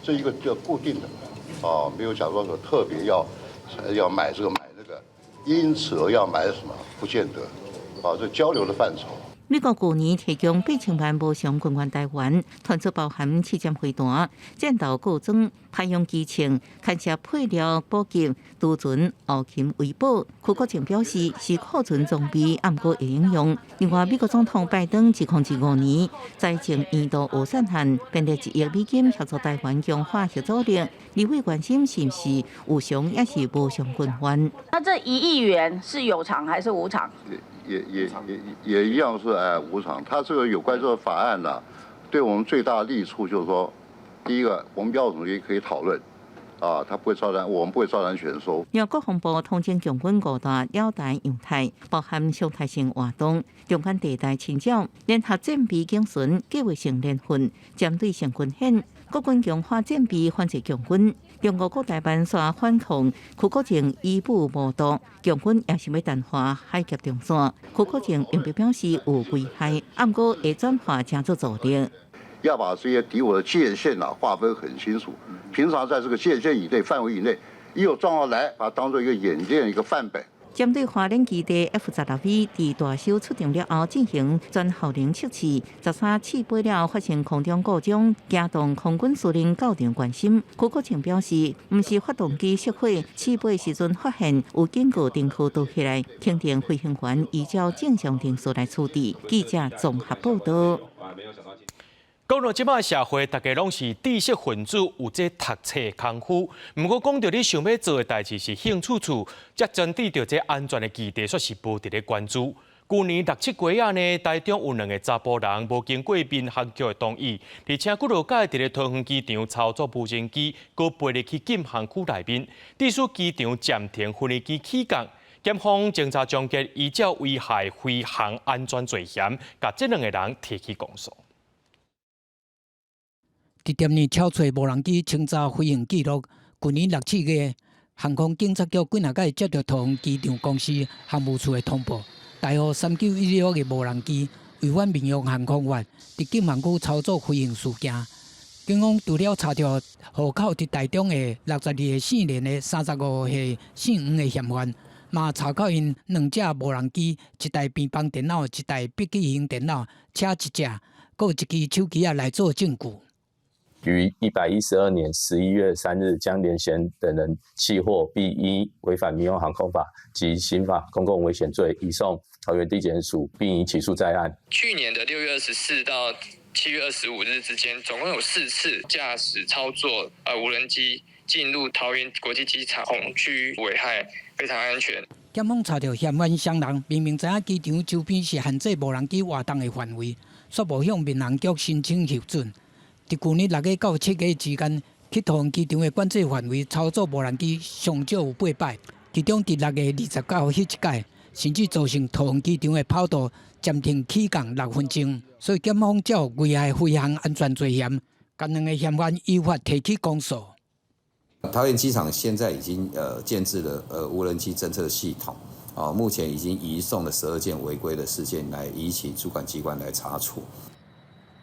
這一個叫固定的，啊，沒有講說說特別要買這個買那個，因此而要買什麼，不見得，啊，這交流的範疇。美國舊年提供8000萬無償軍援台灣，傳出包含刺針飛彈、戰鬥購裝、派用機槍、勘測配料補給、貯存後勤維保。邱國正表示，是庫存裝備，毋過會應用。另外，美國總統拜登2025年財政年度預算案編列1億美金協助台灣強化核武力。立委關心是毋是有償抑是無償軍援？那這1億元是有償還是無償？也一樣是哎無償。他這個有關這個法案呢，對我們最大的利處就是說，第一個我們要什麼也可以討論，啊，他不會照單，我們不會照單全收。由國防部統整共軍五大繞台樣態，包含常態性活動、中間地帶侵擾、聯合戰備警巡、計劃性聯訓、針對性軍演、國軍強化戰備反制共軍。中國國台辦煞反控邱國正以武謀獨，共軍也是欲淡化海峽中線。邱國正並不表示有危害，毋過會轉化成做助力。要把這些敵我的界限啊劃分很清楚，平常在這個界限以內範圍以內，一有狀況來，把它當做一個演練一個範本。針對花蓮基地 F-16V 佇大修出場了後進行全效能測試，13試飛了發生空中故障，驚動空軍司令到場關心。邱國正表示，毋是發動機熄火，試飛時陣發現有警告燈號倒起來，肯定飛行員依照正常程序來處置。記者綜合報導。講到這擺社會，大家攏是知識分子，有這讀冊功夫。毋過講到你想欲做的代誌是興趣處，才針對著這安全的議題，煞是無佇咧關注。舊年六七月仔呢，台中有兩个查埔人無經過民航局的同意，而且幾落擺佇咧桃園機場操作無人機，閣飛入去禁航區內面，致使機場暫停飛機起降。檢方偵查終結，依照危害飛行安全罪嫌，共這兩个人提起公訴。佇踮呢抄揣無人機清查飛行記錄，舊年六七月，航空警察局幾若擺接到桃園機場公司航務處的通報，台號3916的無人機違反民用航空法，佇禁航區操作飛行事件。警方除了查著戶口佇台中的62歲姓連的35歲姓黃的嫌犯，嘛查扣𪜶兩隻無人機、一台平板電腦、一台筆記型電腦、車一隻，閣有一支手機仔來做證據。於112年11月3日，將連賢等人緝獲，並依違反民用航空法及刑法公共危險罪，移送桃園地檢署，並已起訴在案。去年的6月24到7月25日之間，總共有四次駕駛操作無人機進入桃園國際機場紅區，危害飛行安全。檢方查著嫌犯雙人，明明知影機場周邊是限制無人機活動的範圍，卻無向民航局申請核准。佇舊年6月到7月之間，去桃園機場的管制範圍操作無人機上少有八擺，其中佇6月29號彼一擺，甚至造成桃園機場的跑道暫停起降6分鐘。所以檢方照危害飛行安全罪嫌，共兩个嫌犯依法提起公訴。桃園機場現在已經建置了無人機偵測系統，哦，目前已經移送了12件違規的事件來移請主管機關來查處。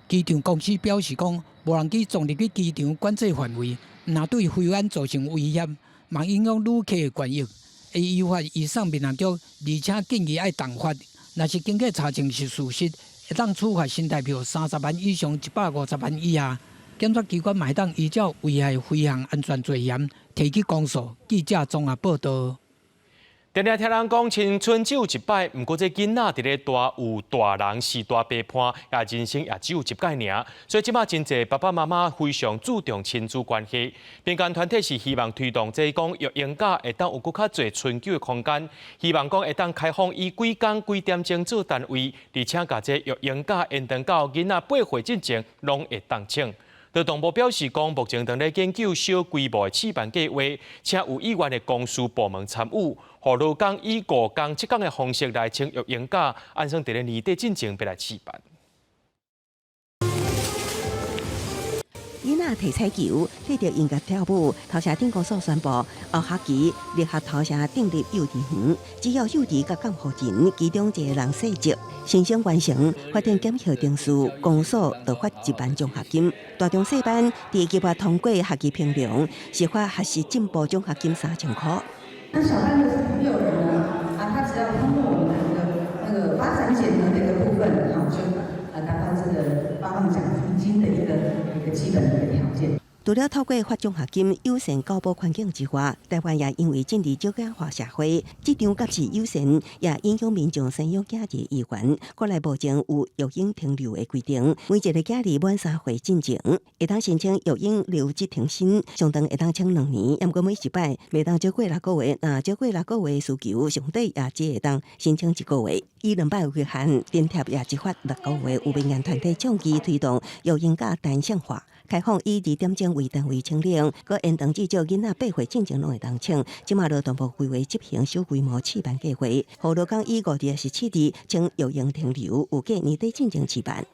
機場公司表示講，無人機撞入去機場管制範圍，毋但對飛安造成威脅，嘛影響旅客的權益，會依法移送民航局，而且建議愛重罰。若是經過查證是事實，會當處罰新台票30萬以上150萬以下。檢察機關嘛會當依照危害飛行安全罪嫌提起公訴。記者綜合報道。定定聽人講，青春只有一擺，毋過這囡仔佇咧大有大人是大白伴，也人生也只有一擺爾。所以這馬真濟爸爸媽媽非常注重親子關係。民間團體是希望推動這講育嬰假會當有閣較濟春秋的空間，希望講會當開放以幾工幾點鐘做單位，而且共這育嬰假延長到囡仔8歲之前，攏會當請。勞動部表示，講目前正咧研究小規模的試辦計劃，請有意願的公司部門參與，予勞工以5工7工的方式來請育嬰假，按算佇咧年底進前欲來試辦。囡仔提彩球，提著音樂跳舞，頭城鎮公所宣布，後學期聯合頭城訂立幼稚園，只要幼兒佮監護人其中一個人細籍申請完成，法定檢核程序，公所就發1萬獎學金。大中細班佇計劃通過學期評量，是發學習進步獎學金3000箍。那小班的六人呢？啊，他只要通過我們的那個發展檢核的一個部分，好，就啊達到這個發放獎金的一個基本的一個條件。除了透過發獎學金友善教保環境之外，台灣也因為進入少子化社會，這場及時友善也影響民眾生養囝兒的意願。國內目前有育嬰停留的規定，每一个囝兒滿3歲進前，會當申請育嬰留職停薪，上長會當請兩年。毋過每一擺袂當少過6個月，若少過6個月需求，上底也只會當申請1個月。以兩擺為限，津貼也只發6個月。有民間團體倡議推動育嬰假彈性化，開放以2點鐘為單位請領，閣延長至少囡仔8歲進前攏會當請。這馬勞動部規劃執行小規模試辦計劃，予勞工以5日17日請育嬰停留，預計年底進前試辦。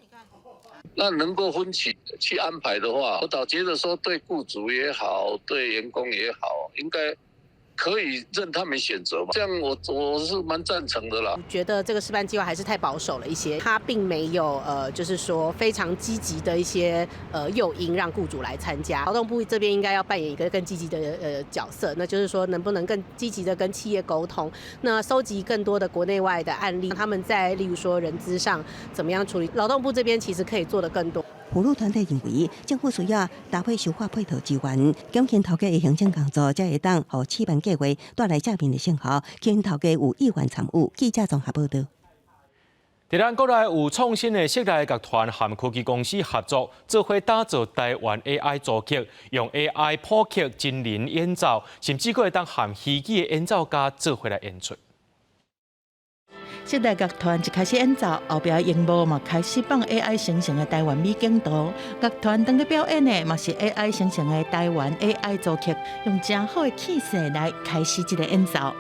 那能夠分期去安排的話，我倒覺得說對僱主也好，對員工也好，應該可以任他們選擇嘛。這樣我是蠻贊成的啦。覺得這個試辦計劃還是太保守了一些，他並沒有就是說非常積極的一些誘因讓僱主來參加。勞動部這邊應該要扮演一個更積極的角色，那就是說能不能更積極的跟企業溝通，那收集更多的國內外的案例，他們在例如說人資上怎麼樣處理，勞動部這邊其實可以做得更多。婦女團體認為，政府需要搭配優化配套資源，減輕頭家的行政工作，才會當予試辦計劃帶來正面的成效，吸引頭家有意願參與。記者綜合報道。佇咱國內有創新的室內樂團和科技公司合作，做伙打造台灣 AI 組曲，用 AI 譜曲、真人演奏，甚至閣會當和虛擬的演奏家做伙來演出。室內樂團一開始演奏，後壁螢幕嘛開始放 AI 生成的台灣美景圖。樂團當咧表演的嘛是 AI 生成的台灣 AI 組曲，用誠好的氣勢來開始這個演奏。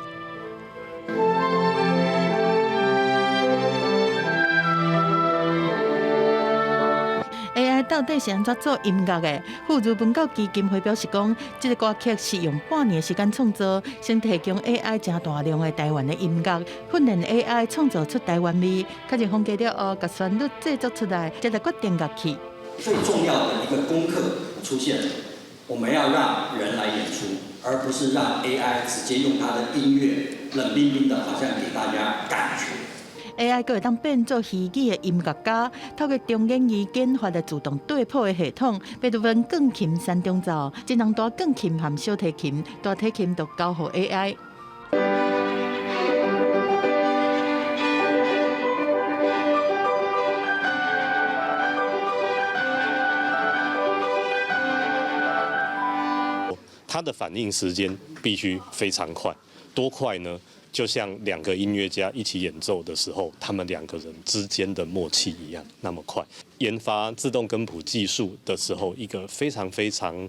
AI 到底是按怎做音樂的？富如文教基金會表示講，這個歌曲是用半年時間創作，先提供 AI 誠大量的台灣的音樂，訓練 AI 創造出台灣味，確認風格了後，共旋律製作出來，才來決定樂器。最重要的一個功課出現了，我們要讓人來演出，而不是讓 AI 直接用它的音樂冷冰冰的，好像給大家感覺。 AI 閣會當變做虛擬的音樂家，透過中研院研發的自動對譜的系統，比如講鋼琴三重奏，真人彈鋼琴和小提琴，大提琴就交予 AI。 它的反應時間必須非常快，多快呢？就像兩個音樂家一起演奏的時候，他們兩個人之間的默契一樣，那麼快。研發自動跟譜技術的時候，一個非常非常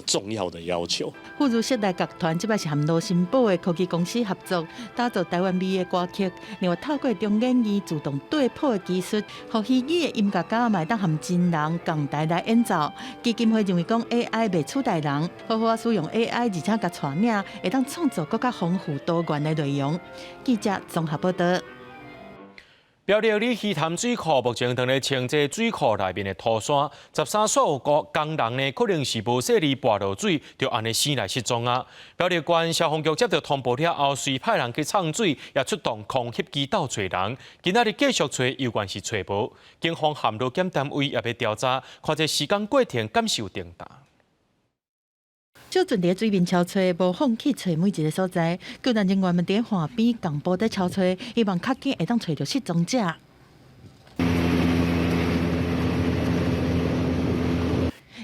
重要的要求。富如室內樂團這擺是和盧森堡的科技公司合作，打造台灣味的歌曲。另外透過中研院自動對譜的技術，予虛擬的音樂家嘛會當和真人仝台來演奏。基金會認為講 AI 袂取代人，好好使用 AI，而且共帶領，會當創造閣較豐富多元的內容。記者綜合報道。苗栗鯉魚潭水庫目前正咧清這水庫內面的土沙，13煞有個工人呢，可能是無細膩跋落水，就按呢死來失蹤啊。苗栗縣消防局接到通報了後，隨派人去送水，也出動空翕機鬥揣人。今仔日繼續揣，猶原是揣無。警方和勞檢單位也欲調查，看這時間過程敢是有重大。小船佇水面搜揣，無放棄揣每一个所在。救援人員們佇岸邊仝步佇搜揣，希望較緊會當揣著失蹤者。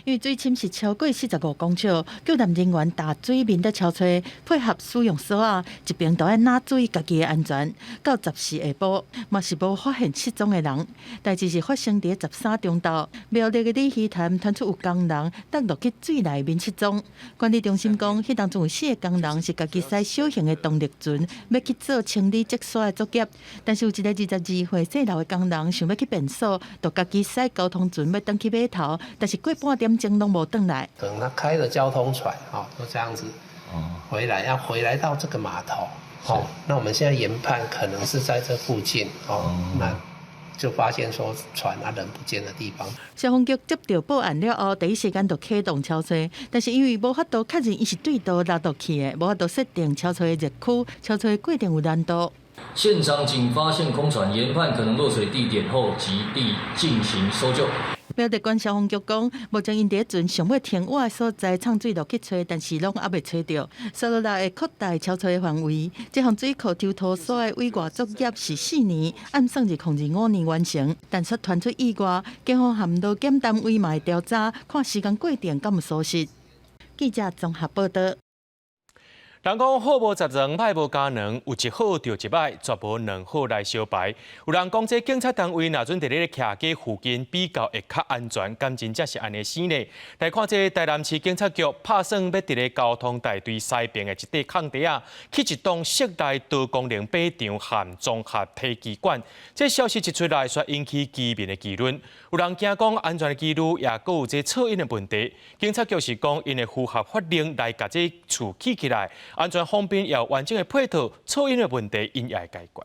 因為水深是超過45公尺，救援人員踏水面佇搜揣，配合使用索仔，一邊都愛若注意家己的安全。到14下晡，嘛是無發現失蹤的人。代誌是發生佇13中晝，苗栗的鯉魚潭傳出有工人跌落去水內面失蹤。管理中心講，彼當陣有四个工人是家己駛小型的動力船，欲去做清理積沙的作業，但是有一个22歲姓劉的工人想欲去便所，就家己駛交通船欲轉去碼頭，但是過半點鐘攏無轉來。可能他開了交通船，哦，就這樣子，回來要回來到這個碼頭，哦，那我們現在研判可能是在這附近，哦，那就發現說船啊人不見的地方。消防局接到報案了後，第一時間就啟動搜尋，但是因為無法度確認伊是對佗落落去的，無法度設定搜尋的熱區，搜尋過程有難度。現場僅發現空船，研判可能落水地點後，即地進行搜救。苗栗縣消防局講，目前𪜶佇船上欲停倚的所在沖水落去揣，但是攏猶未揣著。接落來會擴大搜尋的範圍。這項水庫抽土沙的委外作業是4年，按算2025年完成。但卻傳出意外，警方和勞檢單位嘛會調查，看時間過程敢有疏失。記者綜合報道。人講好無十成，歹無加兩，有一好就一歹，絕無兩好來相排。有人講，這警察單位若準佇咧徛街附近比較會較安全，敢真正是按呢生呢？來看這台南市警察局拍算欲佇咧交通大隊西邊的一塊空地仔，起一棟室內多功能靶場和綜合體技館。這消息一出來，煞引起居民的議論。有人驚講安全的疑慮，也閣有這噪音的問題。警察局是講，𪜶會符合法令來共這厝起起來。安全方面也有完整的配套，噪音的問題𪜶也會解決。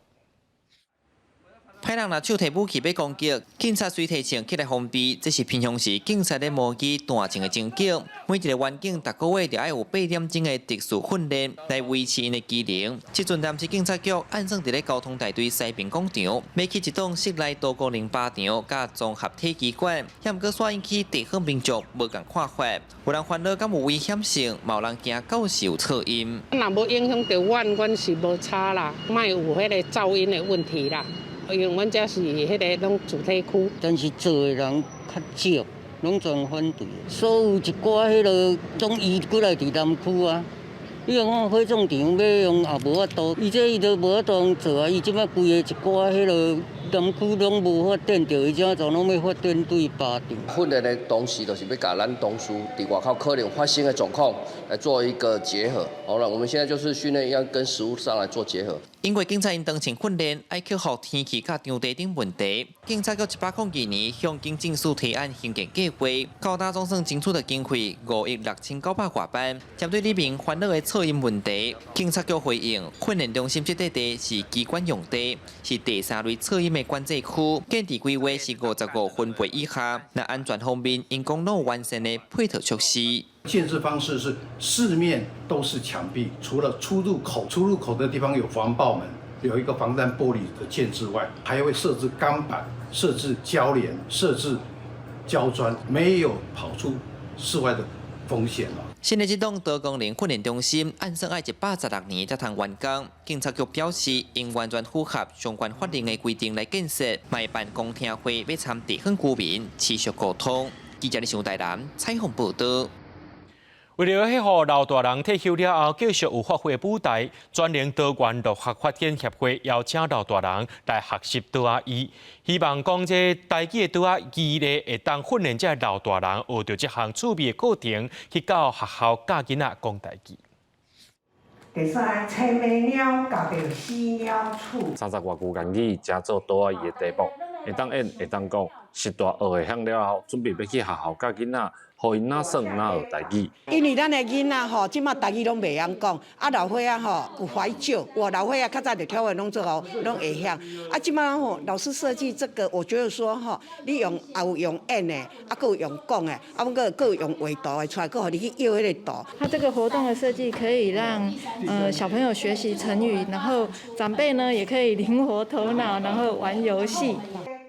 歹人若手提武器欲攻擊，警察隨提槍起來防備，這是平常時警察咧模擬彈槍的情景。每一個員警逐个月就愛有8點鐘的特殊訓練來維持𪜶的機能。這陣南市警察局按算佇咧交通大隊西邊廣場，欲起一棟室內多功能靶場佮綜合體機館，也毋過煞引起地方民眾無仝看法。有人煩惱敢有危險性，嘛有人驚到時有噪音。若無影響著阮，阮是無差啦，莫有彼個噪音的問題啦。因為阮這是彼个攏住宅區，但是做的人較少，攏全反對。所有一寡彼个總移過來佇南區啊。你講講火葬場欲用也無法度，伊這伊都無法度做啊。伊這擺規個一寡彼个南區攏無發展著，伊這怎攏欲發展對靶場。訓練的同時，就是欲共咱同事佇外口可能發生的狀況來做一個結合。好了，我們現在就是訓練要跟實務上來做結合。因為警察𪜶當前訓練愛克服天氣佮場地等問題，警察局102年向警政署提案興建計劃，到今總算爭取著經費5億6900外萬。針對里民煩惱的噪音問題，警察局回應：訓練中心這塊地是機關用地，是第三類噪音的管制區，建置規劃是55分貝以下。若安全方面，𪜶講攏有完善的配套措施。建置方式是四面都是牆壁，除了出入口，出入口的地方有防爆門，有一個防彈玻璃的建置外，還會設置鋼板、設置膠簾、設置膠磚，沒有跑出室外的風險咯。新的這棟多功能訓練中心，按算愛116年才通完工。警察局表示，應完全符合相關法令的規定來建設，嘛會辦公聽會，欲參地方居民持續溝通。記者李尚台南採訪報道。為著予老大人退休了後繼續有發揮的舞台，全能多元樂學發展協會邀請老大人來學習桌仔藝，希望講這台語的桌仔藝咧，會當訓練這老大人學著這項趣味的課程，去到學校教囡仔講台語。會使青眉鳥共著死鳥鼠。30外句言語，成做桌仔藝的題目，會當演，會當講，實大學會曉了後，準備欲去學校教囡仔。予𪜶若耍若學台語。因為咱的囡仔吼，這馬台語攏袂曉講，啊老歲仔吼有懷舊，哇老歲仔較早就跳的攏做吼，攏會曉。啊，這馬吼老師設計這個，我覺得說吼，你用也有用演的，啊，閣有用講的，啊，阮閣有用畫圖的出來，閣予你去搖彼個圖。它這個活動的設計可以讓小朋友學習成語，然後長輩呢也可以靈活頭腦，然後玩遊戲。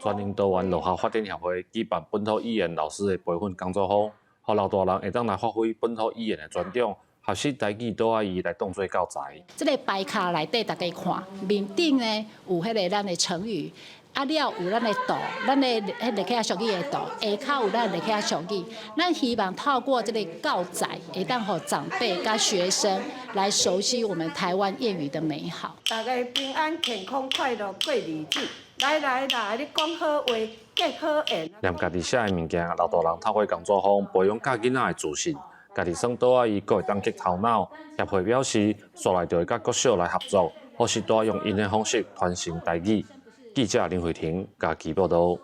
全能桃園樂校發展協會舉辦本土語言老師的培訓工作坊，予老大人會當來發揮本土語言的專長，學習台語桌仔魚來當做教材。這个牌卡內底，大家看面頂呢有彼个咱的成語，啊了有咱的圖，咱的彼個客俗語的圖，下跤有咱的客俗語。咱希望透過這个教材，會當予長輩佮學生來熟悉我們台灣諺語的美好。大家平安、健康、快樂過日子。來來來，你講好話，結好緣。連家己寫的物件，老大人透過工作坊培養教囡仔的自信，家己耍桌仔魚，閣會當激頭腦。協會表示，紲來就會佮國小來合作，予序大用𪜶的方式傳承台語。記者林慧婷家己報道。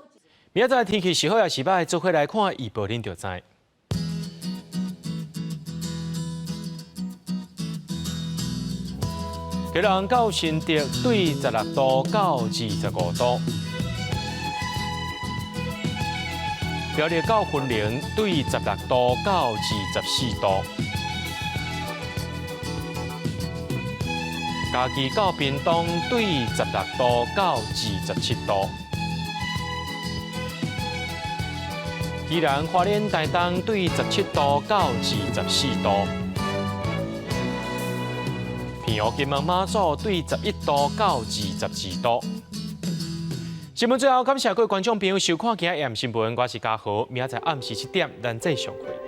明仔載天氣是好抑是䆀，做伙來看預報，恁就知。基隆到新竹對16度到25度，苗栗到雲林對16度到24度，嘉義到屏東對16度到27度，宜蘭花蓮台東對17度到24度。平湖金門馬祖對11度到22度。新聞最後，感謝各位觀眾朋友收看今日的新聞，我是嘉豪，明仔載暗時7點，咱再相會。